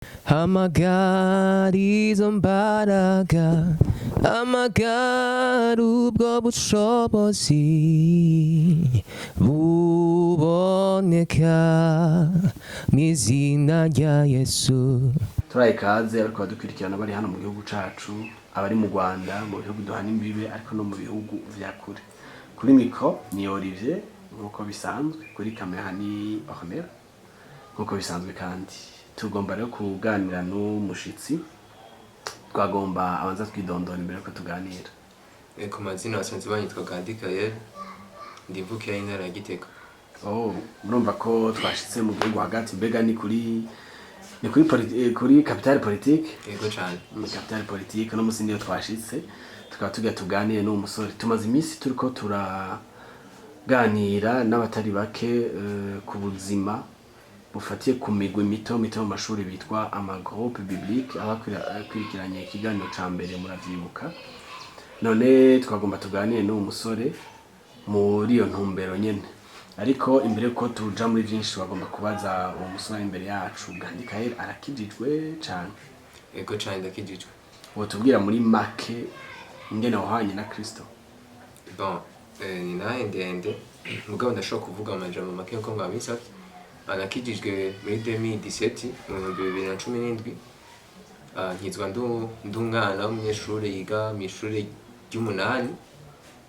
Hamagara izo mbaraga, hamagara ubwo bushobozi buboneka mu izina rya Yesu. Turaye ikaze ariko badukurikirana bari hano mu gihugu cacu, abari mu Rwanda, mu bihugu duhana imbibe, ariko no mu bihugu vya kure. Kuri micro ni Olivier nk'uko bisanzwe, kuri kamera ni Ornella nk'uko bisanzwe. Kandi tugomba rero kuganira n'umushitsi. Twagomba abanza twidondora imbere yuko tuganira. Ku mazina basanzwe banyitwa Gandhi Kayel, ndi imvukira y'intara ya Gitega. Oh, murumva ko twashitse mu gihugu hagati. Mbega ni kuri capitale politique? Yego cane. Ni capitale politique. No musi niyo twashitse, tukaba tugira tuganire n'uwo musore. Tumaze iminsi turiko turaganira n'abatari bake ku buzima bufatiye ku migwi mito mito mu mashuri bitwa amagroupe biblique. Abakurikiranye ikiganiro ca mbere muravyibuka. None twagomba tuganire n'uwo musore muri iyo ntumbero nyene. Ariko imbere yuko tuja muri vyinshi, twagomba kubaza uwo musore imbere yacu. Gandhi Kael, arakijijwe cane? Yego cane, ndakijijwe. Wotubwira muri make ingene wahanye na Kristo? Bon, ni nahe ndende, mugabo ndashobora kuvuga amajambo make nkuko mwabisavye. Nakijijwe muri 2017, mu 2017. Nkizwa ndi umwana w'umunyeshure yiga mw'ishure ry'umunani.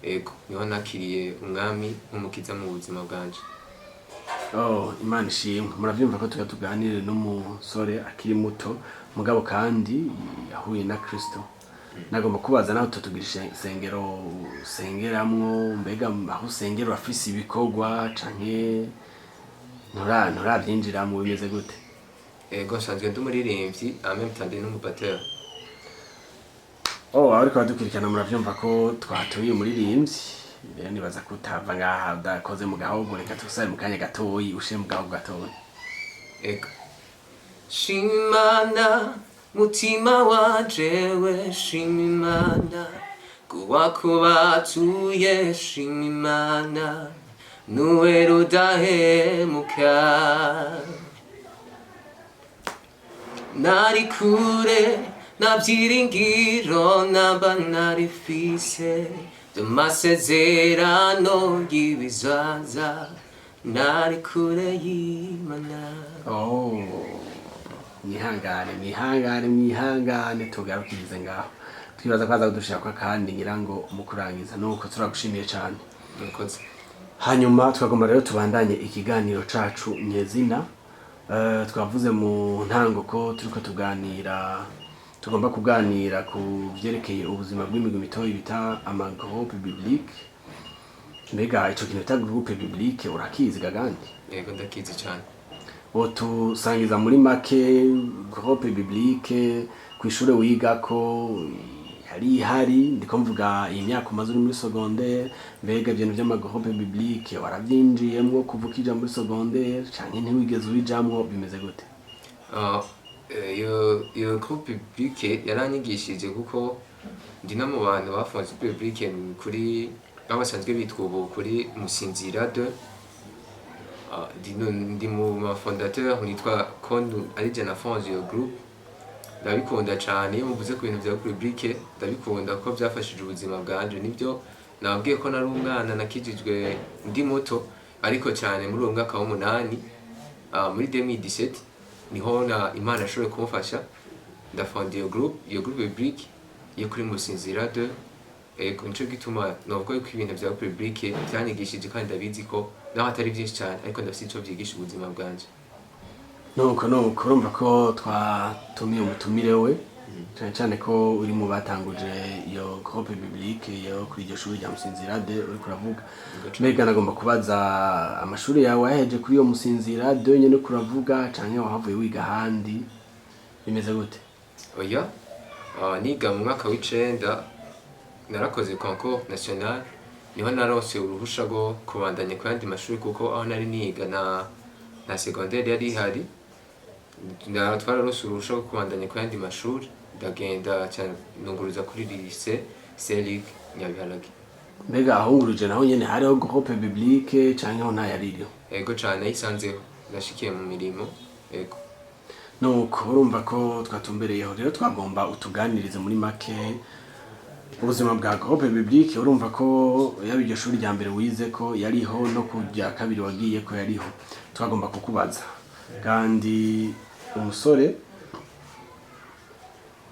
Ego, niho nakiriye Umwami nk'umukiza mu buzima bwanje. Oh, Imana ishimwe. Muravyumva ko tuba tuganire n'umusore akiri muto, mugabo kandi yahuye na Kristo. Nagomba kubaza nawe tutugira isengero usengeramwo. Mbega aho usengera urafise ibikorwa canke nturavyinjiramwo? Bimeze gute? Ego, nsanzwe ndi umuririmbyi, en même temps ndi n'umubatteur. Oh, ariko badukurikirana muravyumva ko twatuye umuririmbyi. Rero nibaza ko utava ngaha udakoze mu gahogo. Reka tugusabe mu kanya gatoyi ushire mu gahogo gatoyi. Ego. Shimana mutima wajewe, shima Imana kuwakubatuye, shima Imana nuwe rudahemuka. Nari kure, nta byiringiro namba narifise by'amasezerano y'ibizaza, nari kure y'Imana. Oh, mwihangane, mwihangane, mwihangane, tugarukirize ngaho. Twibaza ko aza kudushira kwa kandi ngira ngo mu kurangiza. Nuko turagushimiye cane. Murakoze. Hanyuma twagomba rero tubandanye ikiganiro cacu nyezina. Twavuze mu ntango ko turiko tuganira, tugomba kuganira ku vyerekeye ubuzima bw'imigwi mitoyi bita amagroupe biblique. Mbega ico kintu bita groupe biblique urakizi gagandi? Yego, ndakizi cyane. Wotusangiza muri make groupe biblique kw'ishure wigako yari ihari? Ndiko mvuga iyi myaka umaze uri muri secondaire. Mbega ibintu vy'amagroupe biblique waravyinjiyemwo kuva ukija muri secondaire canke ntiwigeze ubijamwo? Bimeze gute? Iyo groupe biblique yaranyigishije, kuko ndi no mu bantu bafunze groupe biblique kuri aho basanzwe bitwa ubu kuri Musinzira 2. Ndi mu ma fondateur, nitwa Kondu, ari je nafonze iyo groupe. Ndabikunda cyane. Iyo muvuze ku bintu bya groupe biblique, ndabikunda kuko byafashije ubuzima bwanje. Nibyo nababwiye ko nari umwana, nakijijwe ndi muto, ariko cyane muri uwo mwaka w'umunani, muri 2017, niho na Imana yashoboye kumufasha ndafonda iyo groupe biblique yo kuri Musinzira 2. Ego, nico gituma novuga yuko ibintu vya groupe biblique vyanyigishije, kandi ndabizi ko naho atari vyinshi cyane, ariko ndafise ico vyigisha ubuzima bwanje. Nuko urumva ko twatumiye umutumire we, cyane cyane ko uri mu batanguje iyo groupe biblique yo kuri iryo shuri rya Musinzira 2 uriko uravuga. Mbega nagomba kubaza, amashuri yawe wayaheje kuri iyo Musinzira 2 nyene uriko uravuga, canke wahavuye wiga ahandi? Bimeze gute? Oya, niga mu mwaka w'icenda narakoze concours national, niho naronse uruhusha rwo kubandanya ku yandi mashuri, kuko aho nari niga na secondaire yari ihari. Twararonse uruhusha rwo kubandanya ku yandi mashuri, ndagenda cyane nunguruza kuri lycée Saint Luc Nyabiharage. Mbega ahunguruje naho nyene hariho groupe biblique, canke ho ntayaririho? Ego cane, nayisanzeho nashikiye mu mirimo, ego. Nuko urumva ko twatumbereyeho rero, twagomba utuganirize muri make ubuzima bwa groupe biblique. Urumva ko yaba iryo shuri rya mbere wize ko yariho, no ku rya kabiri wagiye ko yariho. Twagomba kukubaza kandi, umusore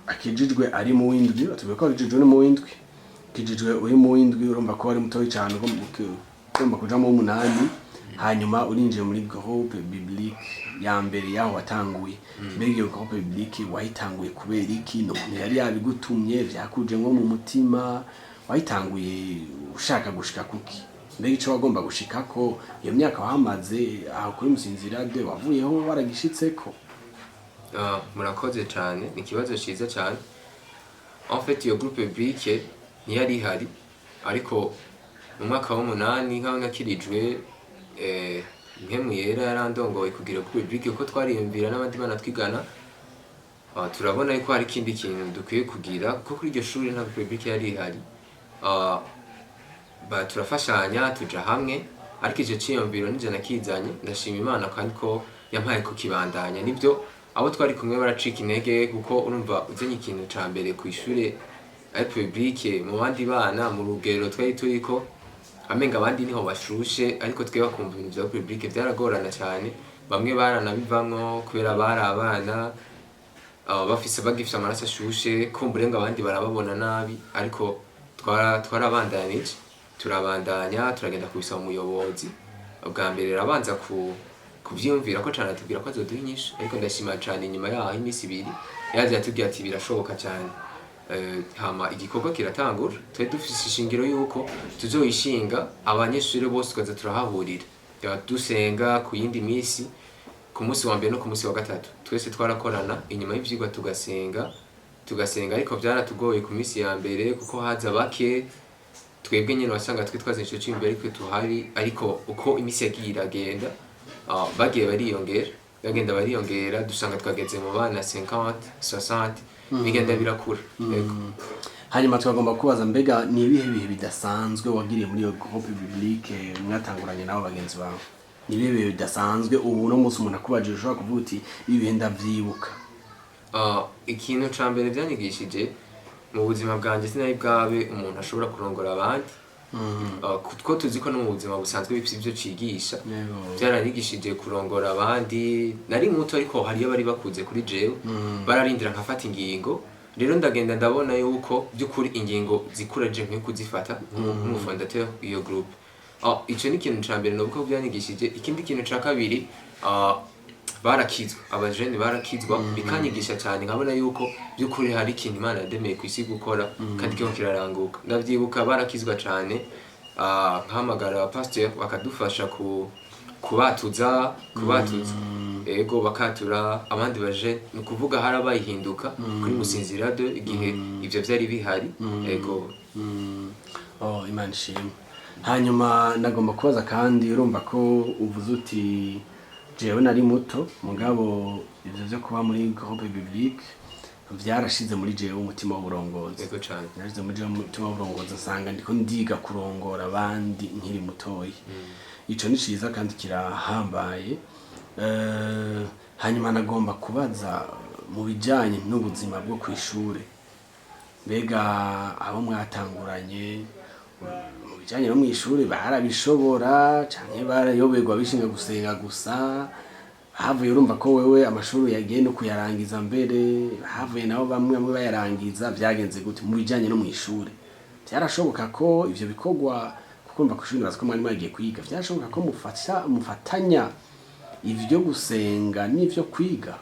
akijijwe ari mu w'indwi, batubwiye ko akijijwe uri mu w'indwi, akijijwe uri mu w'indwi, urumva ko wari mutoyi cyane, ugomba kuja mu w'umunani, hanyuma urinjiye muri groupe biblique ya mbere yaho watanguye. Mbega iyo groupe biblique wayitanguye kubera iki? Ni umuntu yari yabigutumye? Vyakuje nko mu mutima? Wayitanguye ushaka gushika kuki? Mbega ico wagomba gushikako iyo myaka wahamaze aho kuri Musinzira de wavuyeho waragishitseko? Ah, murakoze cyane, ni ikibazo cyiza cyane. En fait, iyo groupe biblique ntiyari ihari, ariko mu mwaka w'umunani nkaho nakirijwe, Mpwemu Yera yarandongoye kugira groupe biblique, kuko twariyumvira n'abandi bana twigana. Turabona yuko hari ikindi kintu dukwiye kugira, kuko kuri iryo shuri nta groupe biblique yari ihari. Turafashanya, tuja hamwe, ariko icyo ciyumviro nije nakizanye. Ndashima Imana kandi ko yampaye kukibandanya. Nibyo, abo twari kumwe baracika intege, kuko urumva uzanye ikintu ca mbere ku ishure ari publique mu bandi bana, mu rugero twari turiko, amenga abandi niho bashushe, ariko twe bakumva ibintu vya publique vyaragorana cyane. Bamwe baranabivamwo kubera bari abana, bafise bagifise amaraso ashushe, kumbure ngo abandi barababona nabi. Ariko twarabandanije, turabandanya, turagenda kubisaba umuyobozi. Ubwa mbere arabanza kuvyiyumvira ko cane, atubwira ko azoduha inyishu, ariko ndashima cane, inyuma yaho iminsi 2 yaje atubwira ati birashoboka cyane. Hama igikorwa kiratangura. Twari dufise ishingiro yuko tuzoyishinga, abanyeshuri bose tukaza turahahurira. Dusenga ku yindi misi, ku munsi wa mbere no ku munsi wa gatatu twese twarakorana inyuma y'ivyigwa, tugasenga. Ariko vyaratugoye ku minsi ya mbere, kuko haza bake. Twebwe nyene wasanga twe twazanye ico ciyumviro ariko tuhari. Ariko uko iminsi yagiye iragenda, bagiye bariyongera, bagenda bariyongera, dusanga twageze mu bana 50, 60, bigenda birakura. Yego. Hanyuma twagomba kubaza, mbega ni ibihe bihe bidasanzwe wagiriye muri iyo groupe biblique mwatanguranye nabo bagenzi bawe? Ni ibihe bihe bidasanzwe ubu uno munsi umuntu akubajije ushobora kuvuga uti ibi bihe ndavyibuka? Ikintu ca mbere vyanyigishije mu buzima bwanje, sinari bwabe umuntu ashobora kurongora abandi. Kuko tuzi ko no mu buzima busanzwe bifise ivyo cigisha. Byaranyigishije kurongora abandi. Nari muto, ariko hariyo bari bakuze kuri jewe, bararindira nkafata ingingo. Rero ndagenda ndabona yuko by'ukuri ingingo zikura je nkwiye kuzifata nk'umufondateur iyo groupe. Ico ni ikintu ca mbere novuga ko byanyigishije. Ikindi kintu ca kabiri, barakizwa, abajene barakizwa, bikanyigisha cyane, nkabona yuko by'ukuri hari ikintu Imana yademeye ku isi gukora kandi kiriko kiraranguka. Ndavyibuka barakizwa cyane, nkahamagara abapasiteri bakadufasha ku kubatuza, ego, bakatura abandi baje. Ni ukuvuga harabayihinduka kuri Musinzira de igihe ivyo vyari bihari, ego. Oh, Imana ishimwe. Hanyuma nagomba kubaza kandi, urumva ko uvuze uti jewe nari muto, mugabo ivyo vyo kuba muri groupe biblique vyarashize muri jewe umutima w'uburongozi. Ego cane. Yarashize muri jewe umutima w'uburongozi, nsanga ndiko ndiga kurongora abandi nkiri mutoyi. Ico ni ciza kandi kirahambaye. Hanyuma nagomba kubaza mu bijanye n'ubuzima bwo kw'ishure, mbega abo mwatanguranye mu bijanye no mw'ishure barabishobora canke barayoberwa bishinga gusenga gusa? Havuye, urumva ko wewe amashuri yagiye no kuyarangiza mbere, havuye nabo bamwe bamwe bayarangiza. Vyagenze gute mu bijanye no mw'ishure? Vyarashoboka ko ivyo bikorwa, kuko urumva kw'ishure nibaza ko mwari mwagiye kwiga, vyarashoboka ko mufatanya ivyo gusenga n'ivyo kwiga?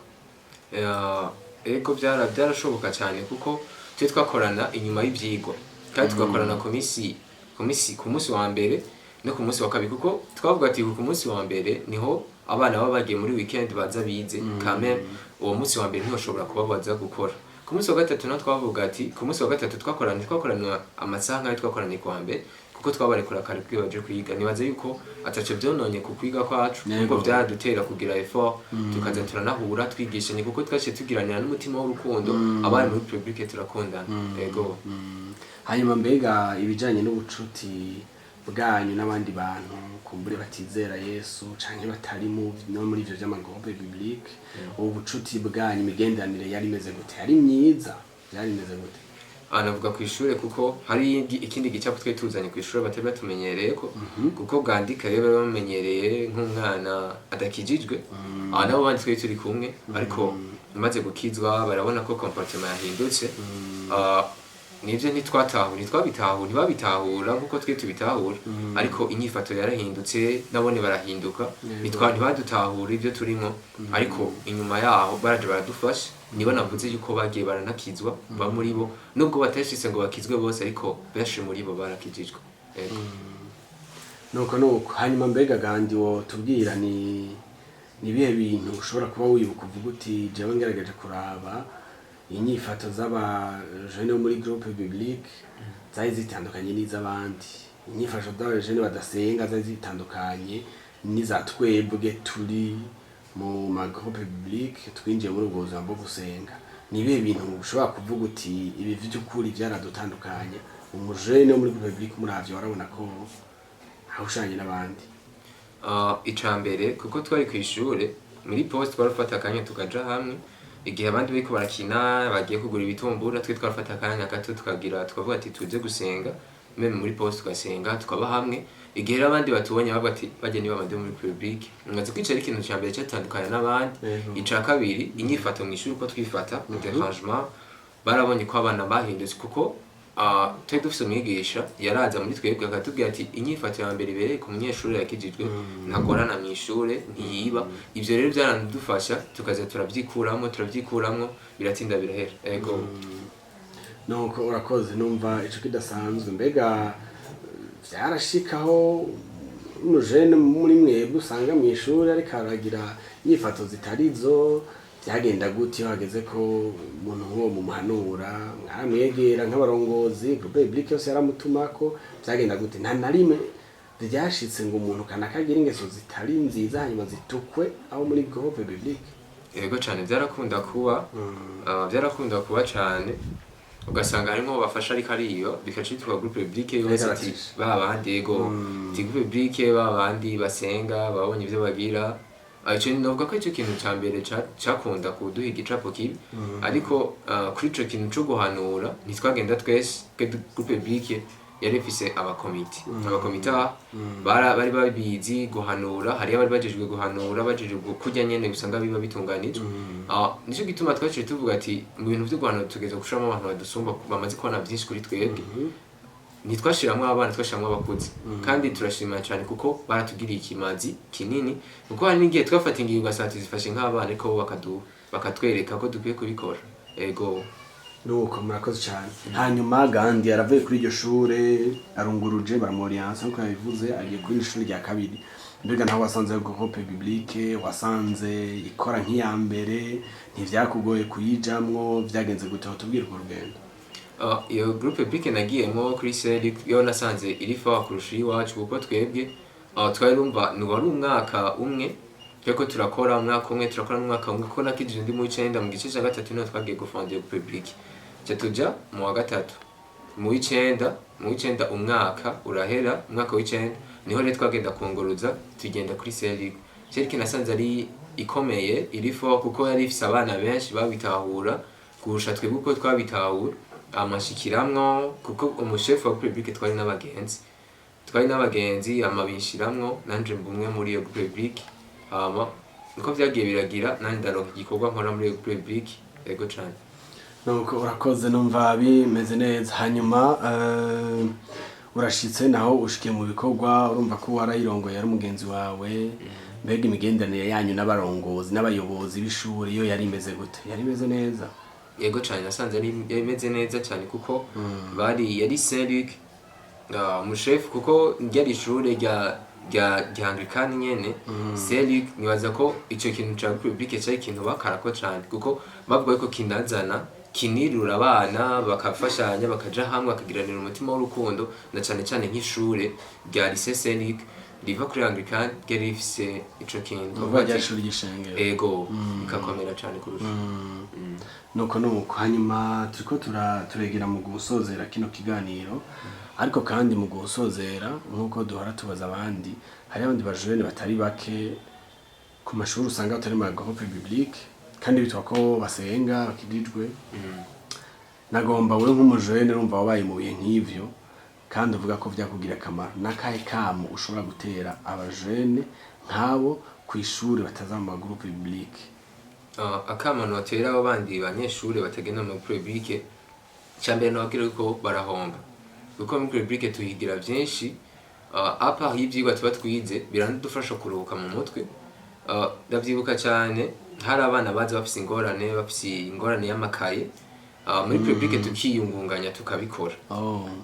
Ego, byarashoboka cyane, kuko twe twakorana inyuma y'ivyigwa, kandi tugakorana ku munsi wa mbere no ku munsi wa kabiri, kuko twavuga ati ku munsi wa mbere niho abana baba bagiye muri weekend, baza bize quand même, uwo munsi wa mbere ntiwashobora kubabaza gukora. Ku munsi wa gatatu naho twavuga ati ku munsi wa gatatu twakorana amasaha nk'ayo twakoranye ku wa mbere, kuko twabarekura kare kugira baje kwiga. Nibaza yuko ataco vyononye ku kwiga kwacu, kuko vyaradutera kugira effort, tukaza turanahura, twigishanye, kuko twaciye tugiranira n'umutima w'urukundo. Abari muri public turakundana, ego. Hanyuma mbega ibijanye n'ubucuti bwanyu n'abandi bantu kumbure batizera Yesu canke batari mu no muri ivyo vy'amagroupe biblique, ubu bucuti bwanyu, imigenderanire yari imeze gute? Yari myiza? Byari imeze gute? Ah, navuga ku ishure kuko hari ikindi gicapo twari tuzanye ku ishure batari batumenyereye ko, kuko bwandika rero bari bamenyereye nk'umwana adakijijwe. Ah, nabo bandi twari turi kumwe, ariko umaze gukizwa barabona ko comportement yahindutse. Ah, nivyo ntitwatahura, ntitwabitahura, ntibabitahura nkuko twe tubitahura, ariko inyifato yarahindutse, nabone barahinduka. Ntibadutahura ibyo turimo, ariko inyuma yaho baraje baradufasha. Nibo navuze yuko bagiye baranakizwa ba muri bo, nubwo batashitse ngo bakizwe bose, ariko benshi muri bo barakijijwe. Yego. Nuko hanyuma mbega Gandi, wo tubwira ni ibihe bintu ushobora kuba wibuka uvuga uti: "Jewe ngerageje kuraba inyifato z'aba jeunes bo muri groupe biblique zari zitandukanye n'iz'abandi, inyifato z'aba jeunes badasenga zari zitandukanye n'iza twebwe turi mu ma groupe biblique, twinjiye muri ubwo buzima bwo gusenga"? Ni ibihe bintu ushobora kuvuga uti: "Ibi vy'ukuri vyaradutandukanye"? Umujene wo muri groupe biblique umuravye warabona ko ahushanye n'abandi. Ica mbere, kuko twari ku ishure muri poste, twarafata akanya tukaja hamwe igihe abandi bariko barakina, bagiye kugura ibitumbura, twe twarafata akanya gato tukagira, tukavuga ati tuze gusenga, même muri poste tugasenga, tukaba hamwe. Igihe rero abandi batubonye bavuga ati: "Bajya niba bandi muri public." Ngaze kwicara ari ikintu ca mbere cyatandukana n'abandi. Ica kabiri, inyifato mu ishuri, uko twifata, dérangement, barabonye ko abana bahindutse, kuko twari dufise umwigisha yaraza muri twebwe akatubwira ati: "Inyifato ya mbere ibereye ku munyeshuri yakijijwe, ntagorana mu ishure, ntiyiba." Ivyo rero byaranadufasha, tukaza turavyikuramwo, turavyikuramwo, biratinda birahera. Ego. Nuko urakoze, numva ico kidasanzwe. Mbega vyarashikaho umujene muri mwebwe usanga mu ishuri ariko aragira inyifato zitarizo? Byagenda gute iyo hageze ko umuntu nk'uwo mumuhanura? Mwaramwegera nk'abarongozi, groupe biblique yose yaramutumako? Byagenda gute? Nta na rimwe ryashitse ngo umuntu kanaka agira ingeso zitari nziza hanyuma zitukwe aho muri groupe biblique? Yego cane, byarakunda kuba. Byarakunda kuba cane, ugasanga harimo bafasha ariko ariyo bikaca bitwa groupe biblique yose ati Aratisha. Ba bandi, ego, ati groupe biblique, ba bandi basenga babonye ivyo bagira. Ico novuga ko ico kintu ca mbere cakunda kuduha igicapo kibi, ariko kuri ico kintu co guhanura ntitwagenda twese. Twe groupe biblique yari ifise abakomite bari babizi guhanura. Hariyo abari bajejwe guhanura, bajejwe kurya nyene usanga biba bitunganijwe. Nico gituma twaciye tuvuga ati mu bintu vyo guhanura tugeze gushiramo abantu badusumba, bamaze kubona vyinshi kuri twebwe. Ntitwashiramwo abana, twashiramwo abakuze, kandi turashima cyane kuko baratugiriye ikimazi kinini, kuko hari n'igihe twafata ingingo ugasanga tuzifashe nk'abana, ariko bo bakatwereka ko dukwiye kubikora. Ego. Nuko murakoze cyane. Hanyuma Gandi aravuye kuri iryo shure, arunguruje, baramworiyansa nkuko yabivuze, agiye kuri iri shuri rya kabiri. Mbega naho wasanze groupe biblique, wasanze ikora nk'iya mbere? Ntivyakugoye kuyijamwo? Vyagenze gute? Tubwire urwo rugendo. Iyo groupe biblique nagiyemwo kuri seri yo nasanze iri fort kurusha iwacu, kuko twebwe twari rumva ni wari umwaka umwe tweko turakora, umwaka umwe turakora n'umwaka umwe, kuko nakijije ndi mu w'icenda, mu gice ca gatatu niho twagiye gufonda iyo groupe biblique, ca tuja mu wa gatatu, mu w'icenda umwaka urahera. Umwaka w'icenda niho rero twagenda kunguruza, tugenda kuri seri. Seri nasanze ari ikomeye, iri fort, kuko yari ifise abana benshi babitahura kurusha twebwe uko twabitahura. Amashikiramwo kuko umushefu wa public twari n'abagenzi, amabinshiramwo nanje mba umwe muri iyo groupe biblique. Hama niko vyagiye biragira, nanje ndaronka igikorwa nkora muri iyo groupe biblique. Yego cane. Nuko urakoze, numva bimeze neza. Hanyuma urashitse naho, ushikiye mu bikorwa, urumva ko warayirongoye ari umugenzi wawe. Mbega imigenderanire yanyu n'abarongozi n'abayobozi b'ishuri yo yari imeze gute? Yari imeze neza? Yego cane, nasanze ari imeze neza cyane, kuko bari yari Saint Luc, umushefu, kuko ryari ishure rya Anglikani nyene, Saint Luc. Nibaza ko ico kintu ca public cari ikintu bakarako cane, kuko bavuga ko kinazana kinirura abana, bakafashanya, bakaja hamwe, bakagiranira umutima w'urukundo, na cane cane nk'ishure rya lycée Saint Luc riva kuri Anglican ryari rifise ico kintu. Uvuga rya shuri ry'ishengero? Ego, bikakomera cane kurusha. Nuko hanyuma turiko turegera mu gusozera kino kiganiro. Ariko kandi mu gusozera, nk'uko duhora tubaza abandi, hari abandi bajene batari bake ku mashuri usanga batari mu groupe biblique kandi bitwa ko basenga, bakirijwe. Nagomba we nk'umujene, urumva wabaye mu bihe nk'ivyo kandi uvuga ko vyakugira akamaro, n'akahe kamo ushobora gutera abajene nk'abo ku ishuri bataza mu ma groupe biblique? Akamo notera abo bandi banyeshuri batagenda mu groupe biblique, icambere nababwira yuko barahomba, kuko muri groupe biblique tuhigira vyinshi, à part y'ivyigwa tuba twize, biranadufasha kuruhuka mu mutwe. Ndavyibuka cyane, hari abana baza bafise ingorane y'amakaye, muri publique tukiyungunganya tukabikora.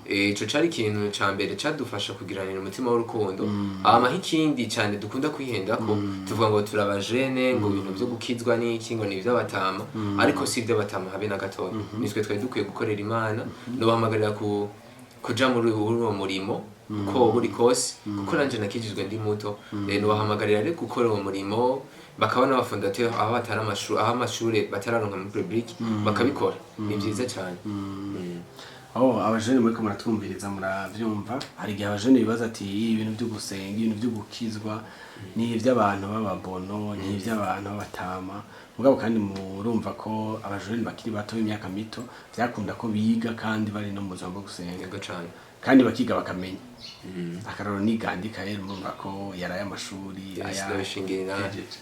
Ico cari ikintu ca mbere cadufasha kugiranira umutima w'urukundo. Hama ikindi cane dukunda kwihendako, tuvuga ngo turabajene, ngo ibintu vyo gukizwa n'iki, ngo ni ivy'abatama, ariko si ivy'abatama habe na gatoya. Nitwe twari dukwiye gukorera Imana. Nobahamagarira kuja muri uwo murimo uko woba uri kose, kuko nanje nakijijwe ndi muto. Nobahamagarira rero gukora uwo murimo, bakaba n'aba fondateur aho batari amashuri, aho amashure batararonka muri public, bakabikora, ni vyiza cane. Oh, abajene muriko muratwumviriza, muravyumva. Hari igihe abajene bibaza ati: "Ibintu vyo gusenga, ibintu vyo gukizwa ni ivy'abantu b'ababono, ni ivy'abantu b'abatama." Mugabo kandi murumva ko abajene bakiri bato b'imyaka mito vyakunda ko biga kandi bari no mu buzima bwo gusenga. Yego cane. Kandi bakiga bakamenya. Akararo ni Gandhi Kael, murumva ko yaraye amashuri. Yes, aya ndabishingira intahe. hejeje.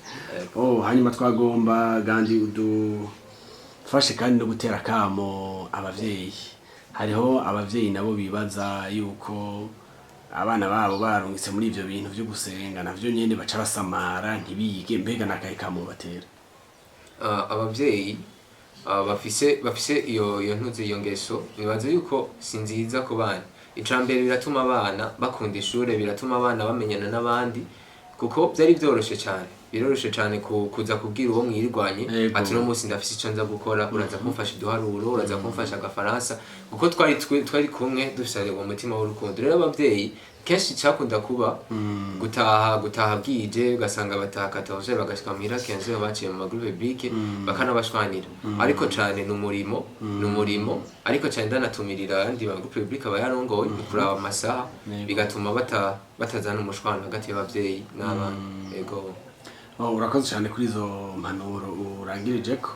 Oh, hanyuma twagomba, Gandhi, udufashe kandi no gutera akamo abavyeyi. Hariho abavyeyi nabo bibaza yuko abana babo barungitse muri ivyo bintu vyo gusenga, navyo nyene baca basamara ntibige. Mbega nakahe kamo batera? Abavyeyi bafise iyo ntuze, iyo ngeso, nibaza yuko si nziza ku bana. Ica mbere, biratuma abana bakunda ishure, biratuma abana bamenyana n'abandi, kuko byari byoroshe cyane, biroroshe cyane kuza kubwira uwo mwirirwanye ati: "Uno munsi ndafise ico nza gukora, uraza kumfasha iduharuro, uraza kumfasha agafaransa," kuko twari kumwe dufise uwo mutima w'urukundo. Rero abavyeyi kenshi cyakunda kuba gutaha bwije, ugasanga bataha 14, bagashika muhira 15, baciye mu ma groupe biblique, bakanabashwanira. Ariko cane ni umurimo, ni umurimo. Ariko cane ndanatumirira ayandi ma groupe biblique aba yarongoye mu kuraba amasaha, bigatuma batazana umushwano hagati y'abavyeyi n'abana. Yego. Oh, urakoze cyane kuri izo mpanuro urangirijeko.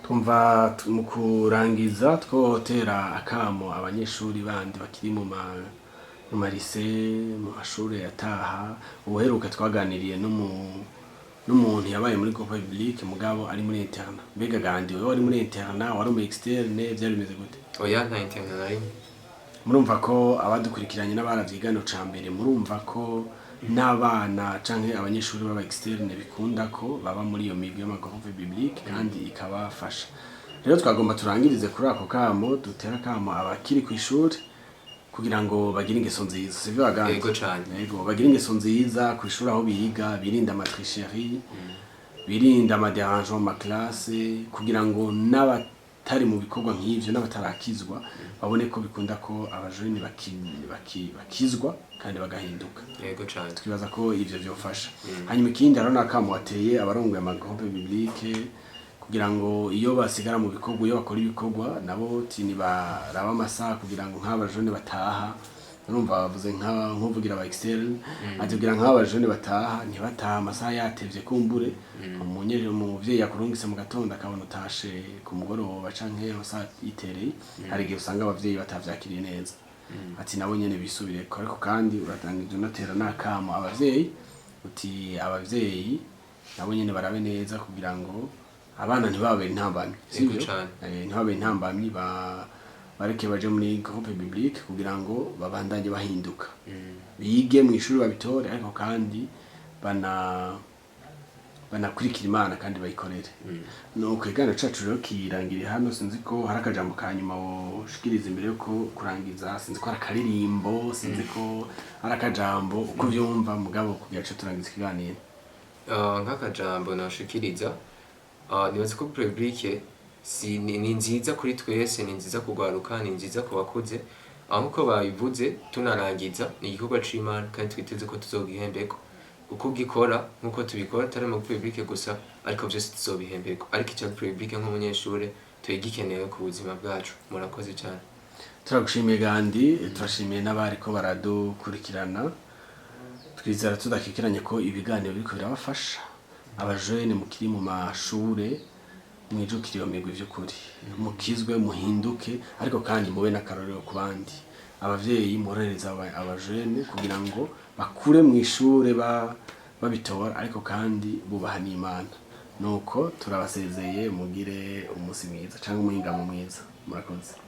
Twumva mu kurangiza twotera akamo abanyeshuri bandi bakiri mu ma lycée, mu mashuri yataha. Ubuheruka twaganiriye n'umuntu yabaye muri groupe biblique mugabo ari muri internat. Mbega Gandi, wewe wari muri internat, wari mu externe, vyari bimeze gute? Oya, nta internat na rimwe. Murumva ko abadukurikiranye n'abaravyigano ca mbere, murumva ko n'abana canke abanyeshuri b'aba externe bikunda ko baba muri iyo migwi y'ama groupe biblique kandi ikabafasha. Rero twagomba turangirize kuri ako kamo, dutera akamo abakiri ku ishuri kugira ngo bagire ingeso nziza, sivyo Bagandi? Yego cane. Yego, bagire ingeso nziza ku ishuri aho biga, birinde ama tricherie, birinde ama dérangement mu ma classe, kugira ngo n'abatari mu bikorwa nk'ivyo n'abatarakizwa babone ko bikunda ko abajene bakizwa kandi bagahinduka. Yego cane. Twibaza ko ivyo vyofasha. Hanyuma ikindi, hariho n'akamo wateye abarongoye ama groupe biblique kugira ngo iyo basigara mu bikorwa, iyo bakora ibikorwa nabo nibaraba amasaha, kugira ngo nk'abajene bataha, urumva bavuze nka nkuvugira aba externe, atubwira nk'abajene bataha ntibataha amasaha yatevye, kumbure umuvyeyi yakurungitse mu gatondo akabona utashe ku mugoroba canke amasaha yitereye, hari igihe usanga abavyeyi batavyakiriye neza. Ati nabo nyene bisubireko. Ariko kandi uratangije unatera n'akamo abavyeyi, uti abavyeyi nabo nyene barabe neza kugira ngo abana ntibabere intambamyi, sivyo? Cane. Ntibabere intambamyi, bareke baje muri groupe biblique kugira ngo babandanye bahinduka, bige mu ishuri babitore, ariko kandi banakurikira Imana kandi bayikorere. Nuko ikiganiro cacu rero kirangiriye hano. Sinzi ko hari akajambo ka nyuma woshikiriza imbere yuko kurangiza, sinzi ko hari akaririmbo, sinzi ko hari akajambo, uko uvyumva, mugabo kugira co turangiza ikiganiro. Nk'akajambo noshikiriza, nibaza ko publique si ni nziza kuri twese, ni nziza kugwaruka, ni nziza ku bakuze. Nkuko babivuze tunarangiza, ni igikorwa c'Imana kandi twiteze ko tuzogihembeko uko ugikora, nkuko tubikora atari mu publique gusa, ariko vyose tuzobihembeko. Ariko ica publique nk'umunyeshure tuyigikenewe ku buzima bwacu. Murakoze cyane. Turagushimiye Gandi, turashimiye n'abariko baradukurikirana. Twizera tudakikiranye ko ibiganiro biriko birabafasha. Abajene mukiri mu mashure, mwijukire iyo migwi vy'ukuri, mukizwe, muhinduke, ariko kandi mube n'akarorero ku bandi. Abavyeyi, mworohereza abajene kugira ngo bakure mu ishure babitora, ariko kandi bubaha n'Imana. Nuko turabasezeye, mugire umunsi mwiza cyangwa umuhingamo mwiza. Murakoze.